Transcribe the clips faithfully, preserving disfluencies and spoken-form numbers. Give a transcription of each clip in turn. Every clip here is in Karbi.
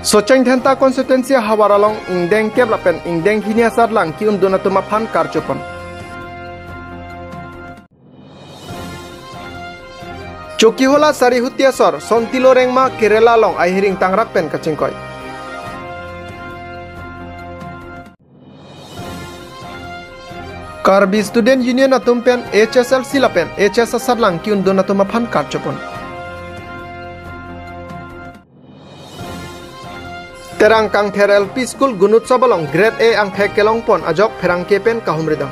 Socheng Dhenta constituency havar along ingdeng kep lapen ingdeng hini asatlang ki-undun atum aphan karchopon. Chokihola Sarihuti asor Sontilo Rengma Kerala along ahiring tangrak pen kachingkoi. Karbi Student Union atum pen H S L C lapen H S asatlang ki-undun atum aphan karchopon. Terang Kangther L P School Gunotsav along Grade A angthek kelongpon ajok pherangke pen kahumridam.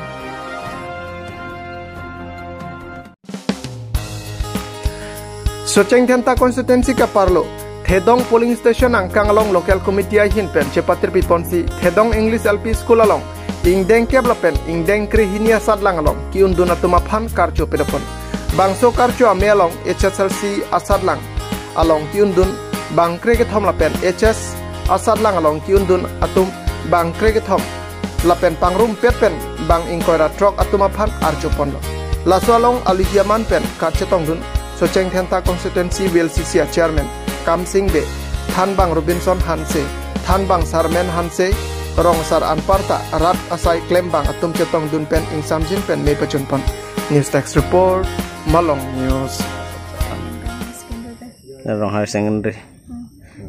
Socheng Dhenta constituency kaparlo Thedong polling station angkang along local committee ahin pen chepatirpiponsi Thedong English L P School along ingdeng kep lapen ingdeng krehini asatlang along ki-undun atum aphan karcho pedopon. Bangso karcho ame along H S L C asatlang along ki-undun bang krekethom lapen H S asatlang along ki-undun atum bang krekethom lapen pangrumpet pen bang ingkoi ra throk atum aphan archoponlo. Laso along aluji aman pen kachetongdun Socheng Dhenta constituency V L C C a chairman Kamsing Bey, thanbang Robinson Hanse, thanbang Sarmen Hanse, rong sar anparta rat asai klembang atum chetongdun pen ingsamjin pen me pachunpon. News Desk Report, Malong News. Rong Higher Secondary.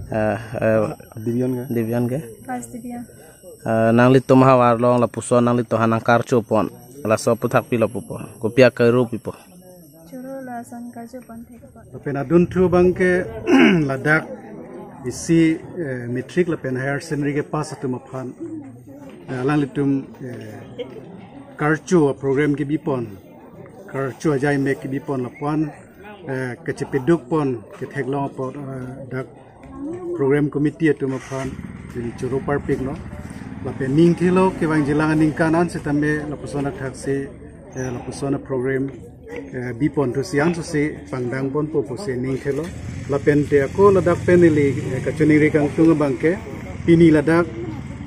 Eh, eh, Division ke? Division ke? First division. Eh, nanglitum havar along lapuson nanglitum aphan nangkarchopon. Laso aphuthak pilo pupo. Kopi akeru pipo. Choro lason karchopon thekpo. Lapen adunthu abangke ladak isi, eh, matric lapen higher secondary kepass atum aphan, eh, alanglitum, eh, karcho program kebipon, karcho ajai mek kebipon lapuan, eh, kachepedukpon ketheklong apot, eh, dak program committee atum aphan neli choro parpiklo. Lapen ningthelo kevangjilang aningkan an setame lapuson athaksi, eh, lapuson program, eh, bipon thusi ansose pangdangponpo pusi ningthelo. Lapen te ako ladak pen neli, eh, kachiningri kangtung abangke pini ladak,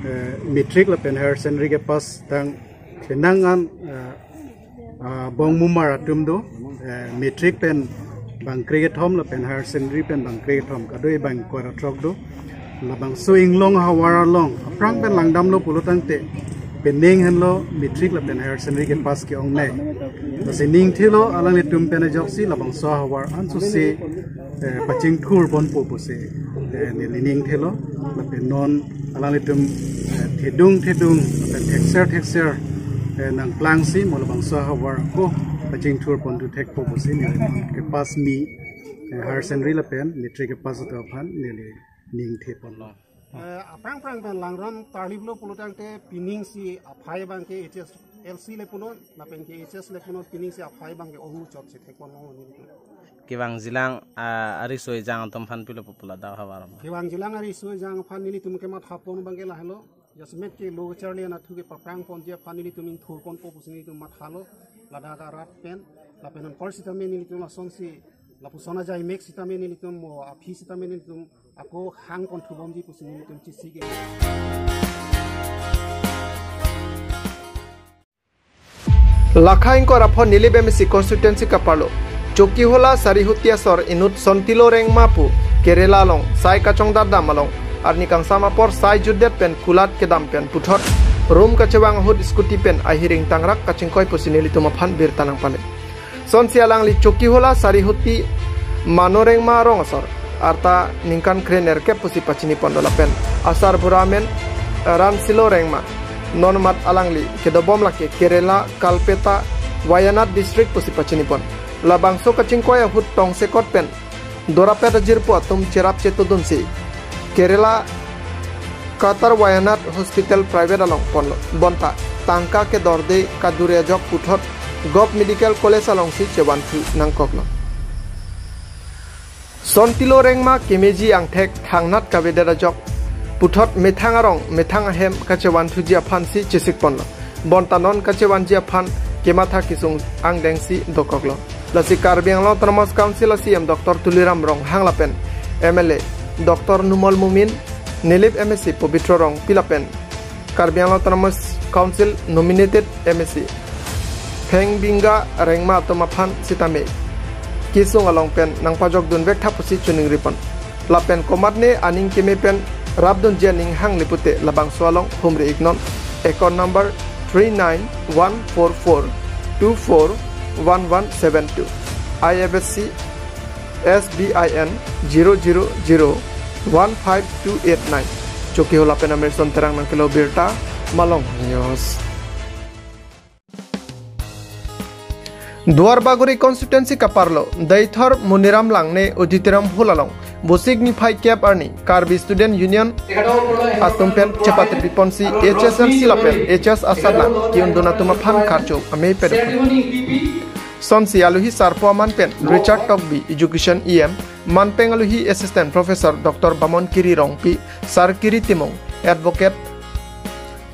eh, matric lapen higher secondary kepass tang penang an, eh, ah, bongmumar atum do, eh, matric pen bang krekethom lapen higher secondary pen bang krekethom, kadokave bang ingkoi ra throk do. Labangso inglong havar along aphrang pen langdamlo pulotangte penang henlo matric lapen higher secondary kepass ke-ongnei. Lasi ningthelo alanglitum pen ajoksi labangso havar ansose, eh, pachingthurponpo pusi, eh, neli ningthelo. Lapen non alanglitum, eh, thedung thedung lapen thekser thekser, eh, nangplangsi mo labangso havar ako pachingthurpon thu thekpo pusi neli non kepass ni, eh, higher secondary lapen matric kepass atum aphan neli ningtheponlo. Eh, aphrang phrang pen langdam tarliplo pulotangte pining si aphai abangke H S L C le punon, lapen ke H S le punon, pining si aphai abangke ong chot si thekponlong neli. Kevangjilang, ah, ariso ejang atum aphan pilo pupo ladak havar along. Kevangjilang ariso ejang aphan nelitum kemathapon abangke lahelo. Jasemet ke lo kacharli anatthu ke paprangponji aphan nelitum ingthurponpo pusi nelitum mathalo. Ladak arat pen, lapen anpar sitame nelitum lasonsi, lapuson ajai mek sitame nelitum mo aphi sitame nelitum ako hangponthubomji pusi nelitum chesik. Lakha ingkoi ra pho Nilip M A C constituency kaparlo Chokihola Sarihuti asor inut Sontilo Rengma pu Kerala along sai kachongdat dam along arni kangsam apor sai jutdet pen kulat kedam pen puthot rum kachevang ahut scooty pen ahiring tangrak kachingkoi pusi nelitum aphan birta nangpale. Sonsi alangli Chokihola Sarihuti Mano Rengma arong asor arta ningkan krenerkep pusi pachiniponlo lapen asarbura amen Ransilo Rengma. Non mat alangli kedobom lake Kerala, Kalpetta, Wayanad district pusi pachinipon. Labangso kachingkoi ahut tongsekot pen dorapet ajirpo atum cherap chetodunsi Kerala Katar Wayanad Hospital private along ponlo. Bonta tangka kedorde kadure ajok puthot Govt Medical College alongsi chevanthu nangkoklo. Sontilo Rengma kemeji angthek thangnat kavedet ajok puthot methang arong methang ahem kachevanthuji aphansi chesikponlo. Bonta non kachevanji aphan kematha kesung angdengsi dokoklo. Lasi Karbi Anglong Autonomous Council a C E M Doctor Tuliram Ronghang lapen M L A Doctor Numal Momin, Nilip M A C Pobitro Rongpi lapen Karbi Anglong Autonomous Council nominated M A C Phengbinga Rengma atum aphan sitame kesung along pen nangpajokdunvek tha pusi chiningripon. Lapen komatne aning keme pen Rapdunji aning hangli pute labangso along humri iknon, account number three nine one four four two four one one seven two, I F S C S B I N zero zero zero one five two eight nine. Chokihola pen Amerson Terang nangkelo birta, Malong News. Duarbagori constituency kaparlo Deithor Muniram Langne Auditorium Hall along Bosik niphai kep arni Karbi Student Union atum pen chepatri ponsi H S L C lapen H S asatlang ke-undun atum aphan karcho amei pado. Sonsi aluhi sarpo aman pen Richard Tokbi, Education E M, manpeng aluhi Assistant Professor Doctor Bamon Kiri Rongpi, Sar Kiri Timung, Advocate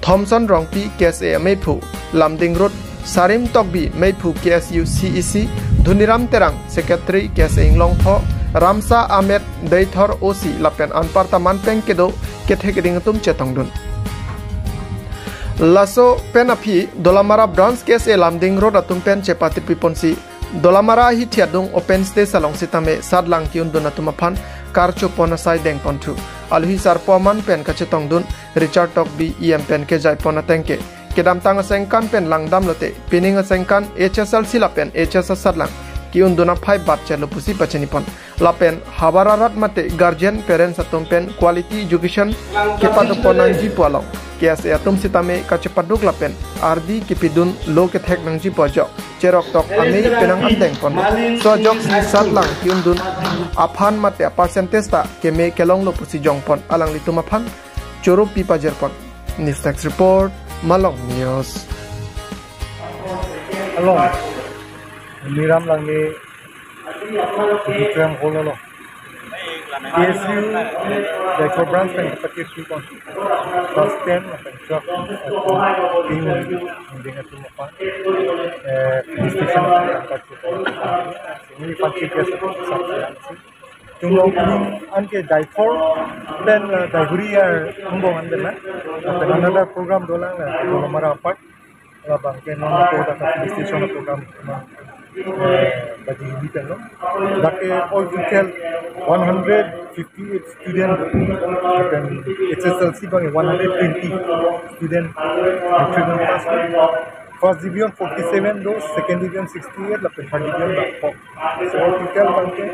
Thomson Rongpi, K S A ameiphu, Lamding Road, Sarim Tokbi, meiphu K S U C E C, Dhuniram Terang, Secretary K S A Inglongtho, Ramsa Ahmed, Deithor O C lapen anparta manpeng kedo kethek ring atum chetongdun. Laso pen aphi Dolamara Branch K S A Lamding Road atum pen chepatri ponsi Dolamara ahithi adung open stage along sitame satlang ke-undun atum aphan karcho pon asai dengponthu. Aluhi sarpo aman pen kachetongdun Richard Tokbi E M pen kejai pon ateng ke kedamtang asengkan pen langdam lote pining asengkan H S L C lapen H S asatlang ke-undun aphai bat chelo pusi pachini pon. Lapen havar arat mate guardian parents atum pen quality education kepado pon nangji pu along K S A atum sitame kachepaduk lapen ardi kepidun lo kethek nangji pu ajok cherok tok amei penang an dengpon. So ajok si satlang ke-undun aphan mate a percentage ta keme kelonglo pusi jongpon alanglitum aphan choro pi pajirpon. News Desk Report, Malong News. Along Muniram Langne Auditorium Hall along K S U Deithor Branch pen patir si kon class ten lapen twelve atum pen unding atum aphan, eh, registration atum pen patir si kon. Ini pancik biasa sab siang si. Tumlong tum anke Deithor pen, eh, Daiguri ar angbong an pen na. Lapen another program dolang la Dolamara apart. Labang ke non ko dak police station program, eh, bagi ini kan lo. Dak ke all total one hundred fifty-eight student, lapen H S L C bang one hundred twenty student matric pass. First division forty-seven do, second division sixty-eight, lapen third division bang four. So all total bang ke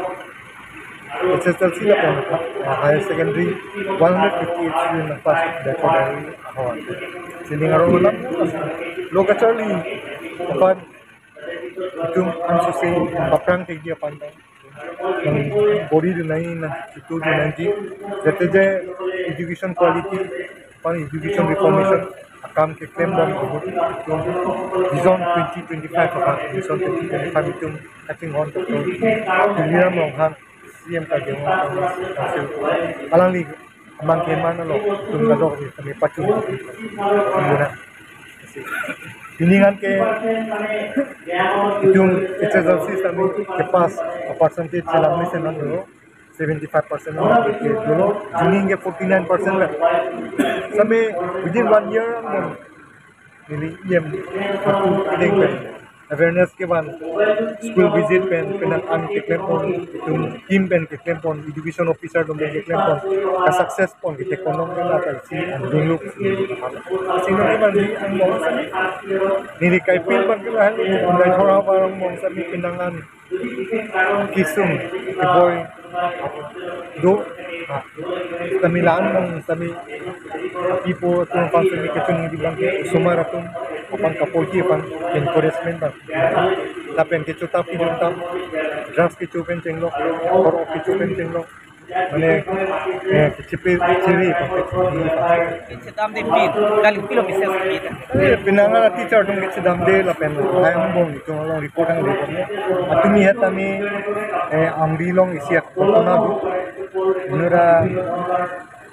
H S L C lapen, ah, higher secondary one hundred fifty-eight student nangpass Deithor Daiguri ahon. Sining arong ulam lo kacharli aphan itum an sose baprang thekji aphan ta. Bor-i dun nangji, na chitu dun nangji. Jate je education quality, aphan education reformation akam keklem bom ahut itum Vision twenty twenty-five aphan, Vision twenty twenty-five itum kachinghon Doctor Tuliram Ronghang, C M Karbi Anglong Autonomous Council, alangli amang keman along itum kadokave kami pachu. Muna. Pining an ke itum H S L C sitame kepass a percentage chelang mesen an dolo, seventy-five percent an ke dolo, jining ke forty-nine percent la. Sitame within one year an neli E M atu ideng pen awareness kevan, school visit pen, penang an keklem pon, itum team pen keklem pon, education officer atum pen keklem pon, ka success pon kethek pon long la ta isi an dungluk. Sino kevan di angbong sitame neli kaipil pon kevan, Deithor havar angbong sitame penang an kesung keboi do, ah, sitame la-an angbong sitame api apo atum aphan sitame kechun di bang ke osomar atum aphan kapolki aphan encouragement bang. Lapen kecho ta pidun ta, drugs kecho pen chenglok, korok kecho pen chenglok. Mane, eh, kechipi chiri bang ke. Chedamde pin, kali pilo bises kita. Eh, penang an teacher atum kechedamde lapen lahai angbong itum along report nangli pon. Atumi het ami, eh, Amri along isi ak pona bu. Nura,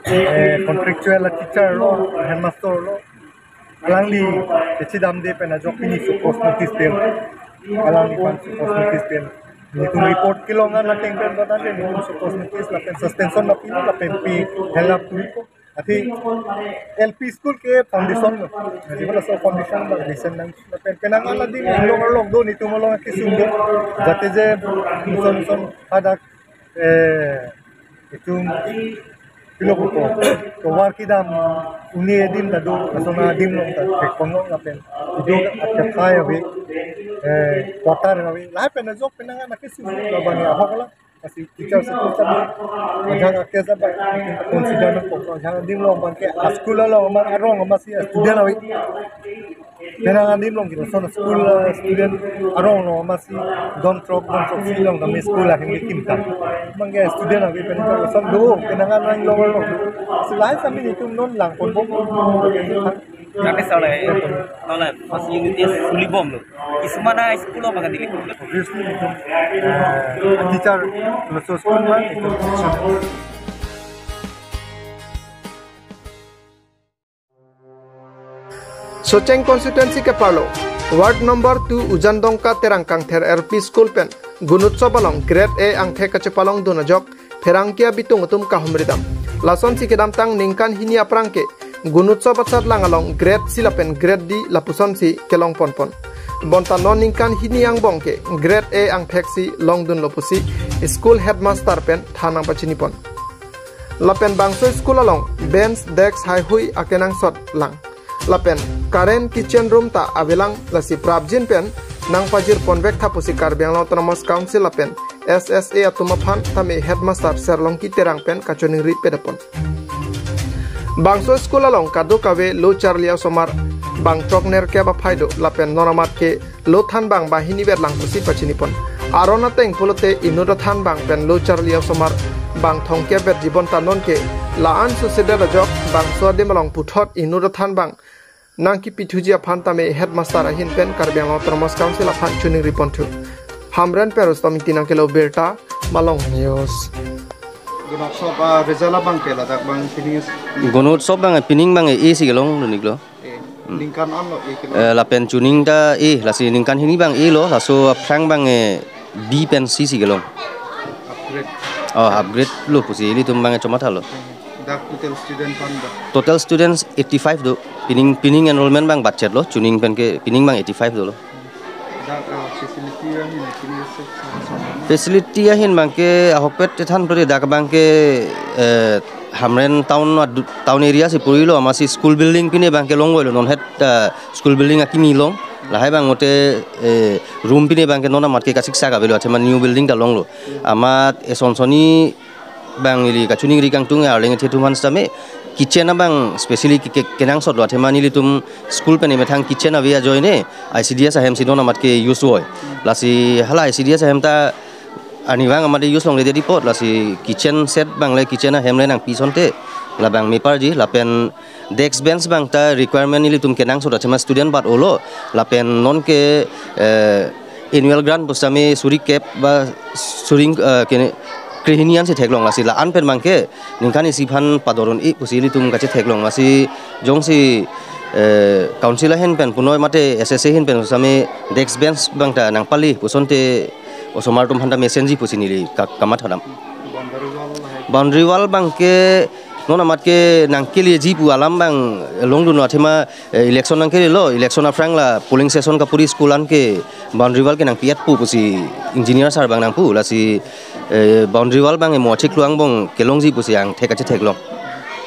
eh, contractual teacher lo, headmaster lo. Alangli kechedamde pen ajok pini show cause notice pen. Alangliphan show cause notice pen. Nelitum report kelong an ateng pen badan nelitum show cause notice lapen suspension lapen lapen pi helap tu. Athe L P school ke foundation lo. Jadi bala so foundation bala lesson nang. Lapen penang an adi along along do nelitum along kesung do. Jate je mission mission hadak, eh, itum Pilo ko, tovar kedam uni adim ta do, lason adim along ta thekponlong lapen ido akethai ave, eh, quarter ave, lahai pen ajok penang anke si labang ahok la, lasi teacher si teacher ajang ake sa ba consider nangkok, ajang adim along abangke a school along amar arong amatsi student ave. Penang adim along ke lason school, eh, student arong along amatsi don throk, don throksi along tame school ahin kekim tang. Abangke student ave pen lason do, penang anang along along do. Silai sami nitum non langponbom. Kami salai, salai, facility sulibomlo. Kisumana school apa kan dili? Obviously, nitum, eh, teacher, laso school ma, nitum. Socheng constituency keparlo, ward number two Ujandongka Terang Kangther L P School pen Gunotsav along grade A angthek kachepalongdun ajok pherangke abitung atum kahumridam. Lasonsi kedamtang ningkan hini aphrang ke Gunotsav asatlang along grade C lapen grade D lapusonsi kelongponpon. Bonta non ningkan hini angbong ke grade A angthek si longdunlo pusi school headmaster pen than nangpachinipon. Lapen bangso school along bench, desk, haihui akenangsot lang. Lapen current, kitchen room ta avelang, lasi prapjin pen nangpajirponvek tha pusi Karbi Anglong Autonomous Council lapen S S A atum aphan tame headmaster Serlongki Terang pen kachiningri pedapon. Bangso school along kadokave lo charli a-osomar bang throk nerkep aphai do lapen non amat ke lo thanbang banghini vetlang pusi pachinipon. Aron ateng pulote inut athanbang pen lo charli a-osomar bang thomkep vetji, bonta non ke la-an susedet ajok bangso adim along puthot inut athanbang nangkipithuji aphan tame headmaster ahin pen Karbi Anglong Autonomous Council aphan chiningriponthu. Hamren pen Rustom Ingti nangkelo birta, Malong News. Gunotsav, ah, result abangke ladak bang pining? Gunotsav abang pining abang A si kelongdun iklo. Eh, ningkan anlo A kelong? Eh, lapen chuning ta A, lasi ningkan hini abang A lo, laso aphrang abang, eh, B pen C si kelong. Upgrade. Oh, upgrade lo pusi ilitum abang chomathalo. Dak total student aphan ba? Total students eighty-five do. Pining, pining enrollment abang batchet lo, chuning pen ke pining abang eighty-five dolo. Dak, ah, facility ahin, kini se, se, se, facility ahin abangke ahokpet chethan pulote dak abangke, eh, Hamren town adu-, town area si purilo, amatsi school building pine abangke longvoilo, non het, ah, school building akimi long. Lahai abang mate, eh, room pine abangke non amat ke kasiksak avelo, athema new building ta longlo. Amat eson sonni abang ili kachiningri kangtung arleng ethe atum aphan sitame kitchen abang specially ke, ke, kenangsotlo, athema nelitum school pen emethang kitchen ave ajoine I C D S ahem si non amat ke use voi. Lasi hala I C D S ahem ta arnivang amat use longledet apot, lasi kitchen set abang le kitchen ahem le nangpi asonte labang meparji, lapen desk bench abang ta requirement nelitum kenangsot, athema student bat olo, lapen non ke, eh, annual grant pusitame suri kep ba suri, eh, kene, krehini ansi theklong, lasi la-an pen abangke ningkan isi aphan padorun-i pusi ilitum kachetheklong, lasi jongsi, eh, council ahin pen punoi mate S S A ahin pen sitame desk bench abang ta nangpale pu asonte osomar atum aphanta mesenji pusi neli ka-, kamathadam. Boundary wall hai. Boundary wall abangke non amat ke nangkeleji pu alam abang longdunlo, athema, eh, election nangkelelo, election aphrang la polling station kapuri school an ke boundary wall ke nangpi-etpo pusi engineer sir abang nangpu, lasi, eh, boundary wall abang emo chiklo angbong kelongji pusi angthek kachetheklong.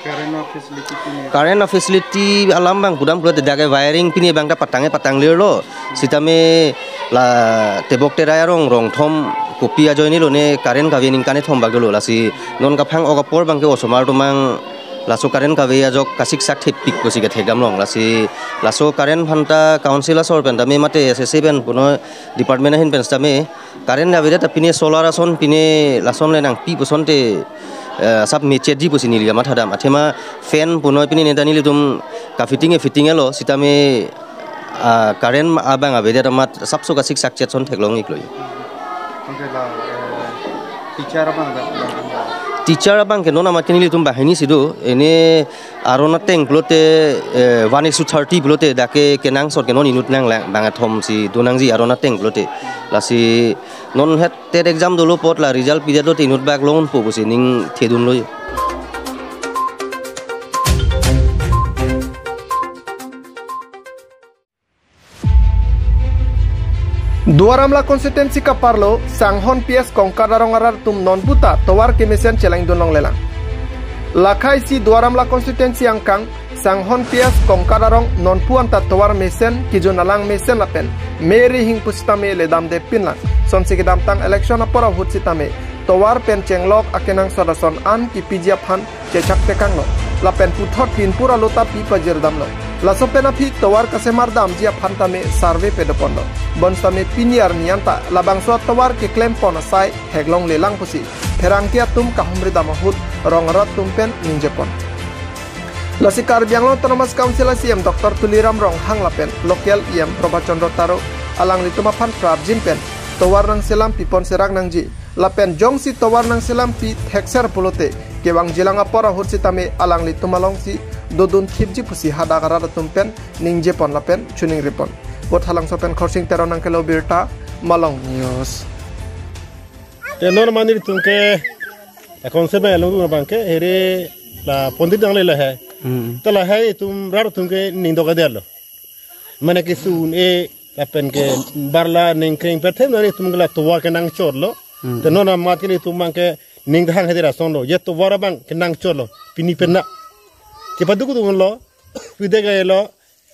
Current facility pine? Current facility alam abang pudam pulote dak ke wiring pine abang ta patang-e patanglelo. Sitame la tebok terai arong rong thom kopi ajoine lo ne current kave ningkan kethom bak dolo, lasi non kaphang-ok apor abangke osomar atum abang laso current kave ajok kasiksak thepik pusi kethekdamlong, lasi laso current aphanta council asor pen tame mate S S A pen punoi department ahin pen sitame current avedet ta pine solar ason pine lason le nangpi pu asonte, eh, sab mechetji pusi neli kamathadam, athema fan punoi pine ne ta nelitum ka-fitting-e fitting-elo, sitame, ah, current abang avedet amat sabso kasiksak chet ason theklong iklo. Okay, la, eh, teacher abang dak, dak, dak. Teacher abangke non amat ke nelitum banghini si do, ene aron ateng pulote, eh, one is to thirty pulote dak ke kenangsot ke non inut nanglang bang athom si donangji aron ateng pulote. Lasi non het TET exam dolo apot la result pidetlo te inut bak longpo pusi ning thedunlo. Duar Amla constituency keparlo Sanghon P S Kongkar arong arat atum non puta tovar kemesen chelangdun longlelang. Lakhai si Duar Amla constituency angkang, Sanghon P S Kongkat arong nonpu anta tovar mesen, kejun alang mesen lapen meri hing pusitame ledamde pinlang. Sonsi kedamtang election apor ahut sitame tovar pen chenglok akenangsot ason an kipiji aphan chechak tekanglo. Lapen puthot pinpur alo ta pi pajirdamlo. Laso pen aphi tovar kasemar damji aphan tame survey padoponlo. Bonsitame pini arni anta labangso atovar keklempon asai theklonglelang pusi pherangke atum kahumri dam ahut rong arat atum pen ningjepon. Lasi Karbi Anglong Autonomous Council a C E M Doctor Tuliram Ronghang lapen local E M Prabhat Chandra Taro alanglitum aphan prapjin pen tovar nangselam pipon serak nangji lapen jongsi tovar nangselampi thekser pulote kevangjilang apor ahut sitame alanglitum alongsi dodun thipji pusi hadak arat atum pen ningjepon lapen chuningripon. Vothatlangso pen Khorsing Teron nangkelo birta, Malong News. Te non mani tum ke akon se ba long abang ke here la pondit dang le la hai. Hmm. Te lahai itum rat atum ke ning dok adelo. Mane ke sun e lapen ke barla ningkreng perthem nani itum ke la tovar kenangchotlo. Hmm. Te non amat ke itum abang ke ning dahang hedi rason lo. Ye tovar abang kenangchotlo. Pini pen na. Kepaduk dun lo. Pide gaya lo.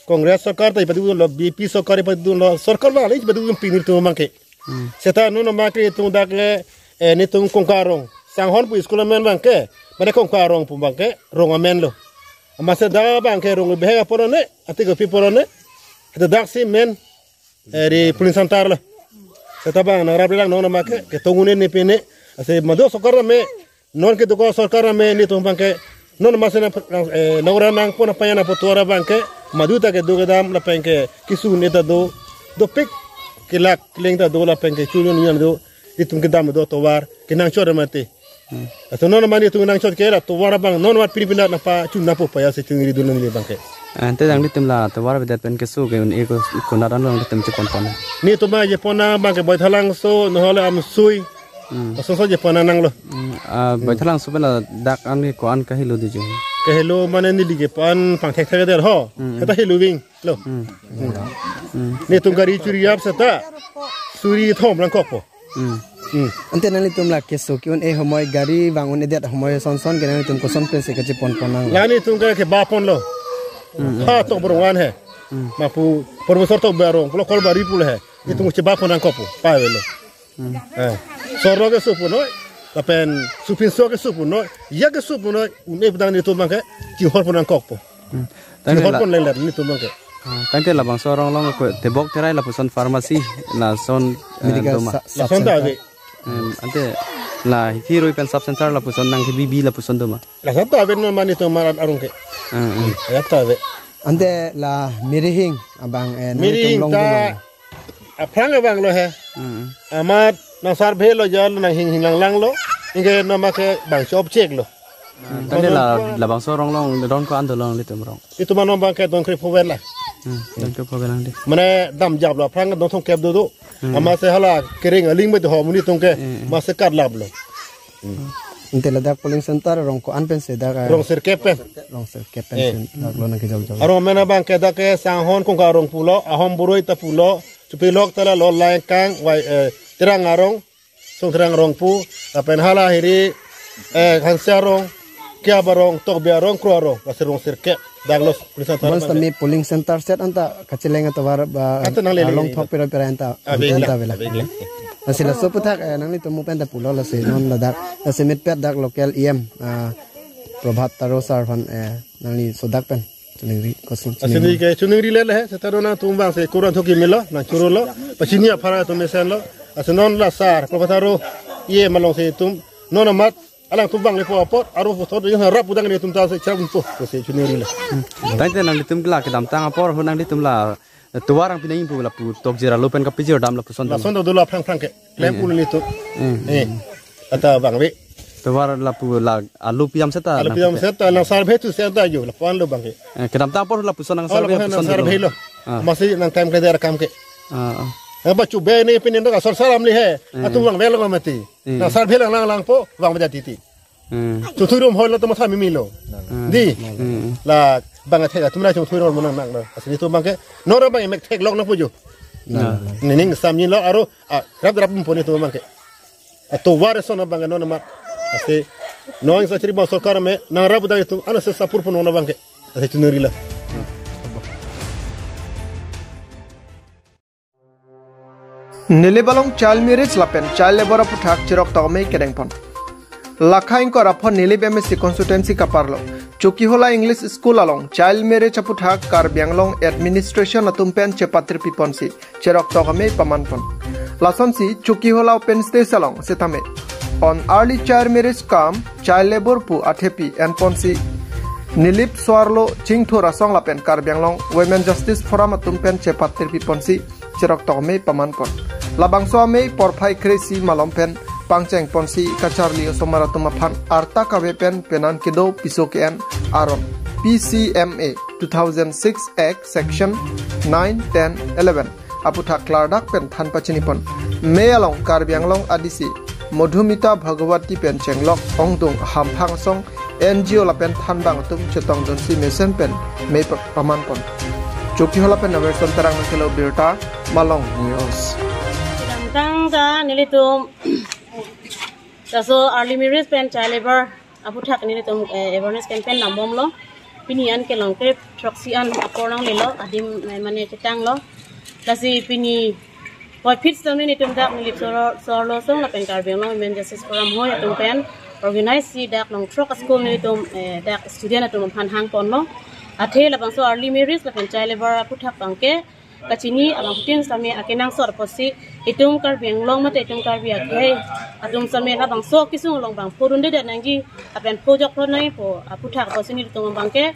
Congress sorkar ta ipaduk dun lo, B J P sorkar ipaduk dun lo, sorkar abang le ipaduk dun pini itum abang ke. Hmm. Seta non abang ke itum dak le, eh, netum Kongkat arong. Sanghon pu school amen abang ke, mane Kongkat arong pu abang ke, rong amen lo. Amatsi dak abang ke rong behek apor ne, ati kopi apor ne. Dak si men, eh, ri polling center lo. Seta abang nangrap lang non abang ke, ketong un-e ne pine, ase madu sorkar me, non ke doko sorkar me netum abang ke, non amatsi na, eh, nang ora nangpon aphan na pu tovar abang ke, madu ta kedo kedam lapen ke, kesun e ta do, dopik, kelak, keleng ta do lapen ke, chunyon nyan do, itum kedam do tovar, kenangchot mati. Hmm. Ato non mani itum nangchot ke la tovar abang non mat pini pina napa chun napo paya se chun ri dun nang abang ke. Ante nanglitum la tovar avedet pen keso ke un-e ko konat an nanglitum cheponpon? Netum ma jepon abang ke Baithalangso nohole Amsui. Hmm. Asonso jepon nanglo. Hmm. Ah, Baithalangso pen la dak an ke ko-an kahelo di jo? Kahelo mane neli ke pan pangthekthek der ho. Hmm. Heta helo ving. Lo. Hmm. Hmm. Netum gari churi ap seta. Suri thom rangkok po. Hmm. Hmm. Ante nanglitum la keso ke-un-e homoi gari vang un-edet homoi son son ke nanglitum koson pensi kacheponpon nang? La netum ke kebapon lo. Hmm. Ha tok borong an he. Hmm. Mapu professor tok barong, pulo kol bari pulo he. Netum kechebapon nangkok po. Pa avelo. Hmm. Eh, sorok keso punoi, lapen supinso keso punoi, ya keso punoi, un-e pu dang netum abang ke, chinghorpon nangkok po. Hmm. Tangte la, chinghorpon lenglet netum abang ke. Ah, tangte labangso arong along ko tebok terai lapuson pharmacy, lason, eh, medical doma. Sa-, lason ta sub-center ave. Hmm, ante la hiroi pen sub center lapuson nangkebibi lapuson doma. Lason ta ave non mani netum arat arong ke. Hmm, hmm. Ya ta ave. Ante la meri hing abang, eh, meri hing nangtum long ta doma. Aphrang abang lo he. Hmm. Amat nang survey lo jalo nang hing hing lang lang lo. Anke nama ke bang chop chek lo. Hmm. Tangte la, labangso arong along don ko-an dolong netum arong? Itum anom abang ke don krepho vet la. Hmm. Don krepho vet lang di. Mane damjap lo aphrang don thomkep do do. Hmm. Amatsi hala kering aling me do ho muni tong ke. Hmm. Amatsi katlap lo. Hmm. Ante ladak polling center rong ko-an pensi dak, eh, rong sirkep pen. Rong sirkep pen, eh, si dak lo nangkejok jok. Arong amen abang ke dak ke Sanghon Kongkat arong pulo, Ahom Boroi ta pulo, Chupilok ta la lo Langkang, wai, eh, Terang arong, Songterang arong pu, lapen hala hiri, eh, Hanse arong, Kiap arong, Tokbi arong, Kro arong, lasi rong sirkep. Dak lo polling center. Bonsitame polling center set anta kacheleng atovar ba, anta nanglele along thok pira pira anta, ave anta la, avela. Ave la. Lasi laso aphuthak, eh, nanglitum mo pen ta pulo lasi non ladak, lasi mitpet dak local E M, ah, Prabhat Taro sir aphan, eh, nangli sodak pen chuningri koson. Asin chuningri ke chuningri le le he, seta do nangtum abang si kurang thoki melo, nangchuro lo, pachini aphara atum mesen lo, asin non la sir, Prabhat Taro, E M alongsi itum, non amat, alangtum abang le po apot, aro po thot, yang harap udang netum ta se cham po, ko se chuningri le. Hmm. Tangte nanglitum ke la kedamtang apor ahut nanglitum la, eh, tovar nangpi nangji pu lapu tokjir alo pen kapijirdam lapuson dam? Lason do do la phrang phrang ke. Klem, hmm, un netum. Hmm. Eh. Ata abang ave. Tovar lapu la alo pijam seta, alo pijam nangpi seta, nang survey thu seta jo, lapu-an lo abang ke. Eh, kedamtang apor lapuson nang, oh, survey lapu-an lapuson nang survey lo. Ah. Amatsi nang time ke der kam ke. Ah, ah. Apa chu be ne pin ndo ka sor saram le he. Hmm. Atum abang ave lo mati. Hmm. Nang survey lang lang lang po, abang baja titi. Hmm. Chungthui rum hoi lo to matha mimi lo. Hmm. Di. Hmm. La abang athe atum na chungthui rum nang nang lo. Asin netum abang ke. Nora abang mek theklong nangpo jo. Nah. Nening samji lo aro, ah, rap rap pon netum abang ke. Atovar ason abang ke non amat. Ase Nong sachiri ba sorkar me nang rabu dang itum ana se sapur pun nong abang ke. Ase chunuri la. Nilip along child marriage lapen child labor aputhak chirok tokme kedengpon. Lakha ingkoi ra pho Nilip M A C constituency kaparlo Chokihola English School along child marriage aputhak Karbi Anglong administration atum pen chepatirpi ponsi chirok tokme pamanpon. Lasonsi Chokihola open stage along setame on early child marriage cum child labor pu athepi enponsi Nilip Swarlo Chingthur asong lapen Karbi Anglong Women Justice Forum atum pen chepatirpi ponsi chirok tokme pamanpon. Labangso amei porphai kre-isi malom pen pangcheng ponsi kacharli osomar atum aphan arta kave pen penan kedo piso ke-en aron P C M A two thousand six Act section nine, ten, eleven aputhak klardak pen than pachinipon. Mei along Karbi Anglong A D C Madhumita Bhagawati pen chenglok ongdung hamphang asong N G O lapen thanbang atum chetongdunsi mesen pen mei pa-, pamanpon. Chokihola pen Naverson Terang nangkelo birta Malong News. Kedamtang ta nelitum laso early marriage pen child labor aputhak nelitum, eh, awareness campaign dambomlo. Pini an kelong ke throksi an apor nanglelo, adim, eh, mane chetanglo. Lasi pini puvoiphit setame nelitum dak Nilip Sor-, Swarlo asong lapen Karbi Anglong Women Justice Forum ahoi atum pen organize si dak along throk school nelitum, eh, dak student atum aphan hangponlo. Athe labangso early marriage lapen child labor aputhak abangke kachini abangphutin setame akenangsot apotsi itum Karbi Anglong mate itum Karbi akhei atum setame labangso kesung along abang phodundedet nangji lapen pho jokthon nangpo aputhak apotsi nelitum abangke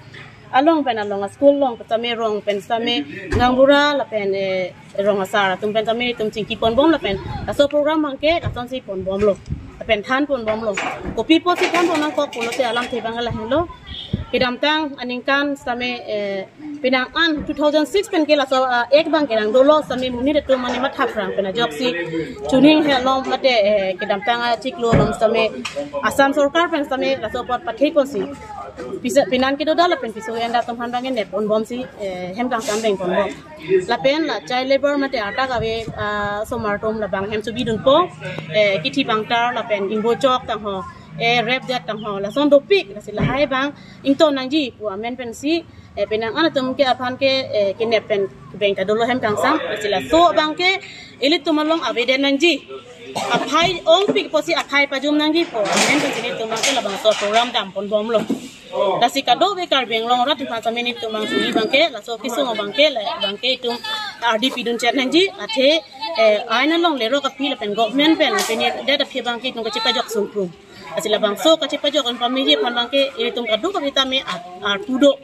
along pen along a-school along setame rong pen setame gaonbura lapen, eh, rong asar atum pen setame itum chingkiponbom lapen laso program abangke lasonsi ponbomlo lapen thanponbomlo. Kopi apotsi thanpon nangkok pulote alamthe abang lahenlo. Kedamtang aningkan setame, eh, penang an two thousand six pen ke laso, ah, Act abangke nangdolo setame monit atum mane matha phrang pen ajoksi chuning helom mate, eh, kedamtang achiklo along setame Assam sorkar pen setame laso apot pathekponsi pisa penan kedo da lapen piso ke-en da atum aphan abangke nepponbomsi, eh, hem kangsam dengponbom. Lapen la child labor mate arta kave, ah, osomar atum labang hem chobidunpo, eh, kithi bangtar lapen ingbo chok tangho, eh, rape det tangho, lason dopik, lasi lahai abang ington nangji pu amen pensi, eh, penang an atum ke aphan ke, eh, kenep pen beng ta dolo hem kangsam, lasi laso abangke ilitum along avedet nangji. Aphai ongpik apotsi aphai pajum nangjipo amen pensi nelitum abangke labangso program damponbomlo. Lasi kadokave Karbi Anglong arat aphan setame nelitum abangsi abangke laso kesung abangke la abangke itum ardi pidun chet nangji athe, eh, ain along lerok aphi lapen government pen pini det aphi abangke itum kachepajok sungprum. Lasi labangso kachepajok an pameji aphan abangke itum kadokave setame ar-, arpu do.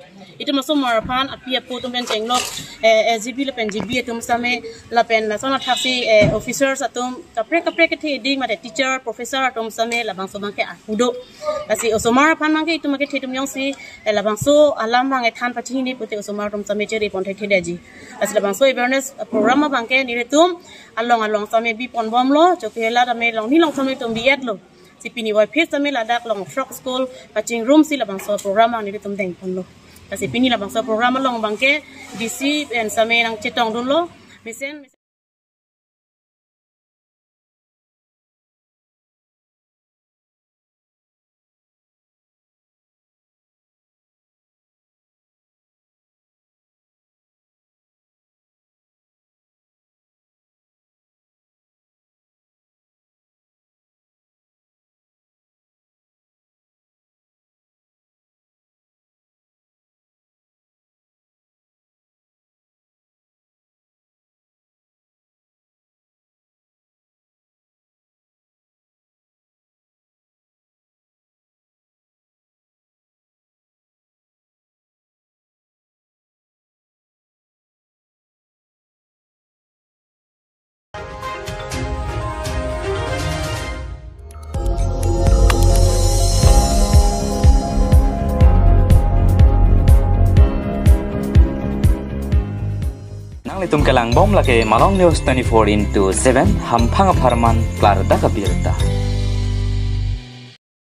Itum osomar aphan api apo atum pen chenglok, eh, S G B lapen G B atum setame lapen lason athaksi, eh, officers atum kaprek kaprek kethe ding mate teacher professor atum setame labangso abangke arpu do. Lasi osomar aphan abangke itum kethe atum jongsi, eh, labangso alam abang ethan pachini pute osomar atum setame cheriponthekthedetji. Lasi labangso awareness program abangke nelitum along along setame biponbomlo, Chokihola setame along ni along setame itum bi-etlo. Si pini puvoiphit setame ladak along throk school kachingrumsi labangso program abang nelitum dengponlo. Lasi pini labangso program along abangke D C pen setame nangchetongdunlo. Mesen Nanglitum kelangbom lake Malong News twenty-four into seven, hamphang apharman klardak abirta.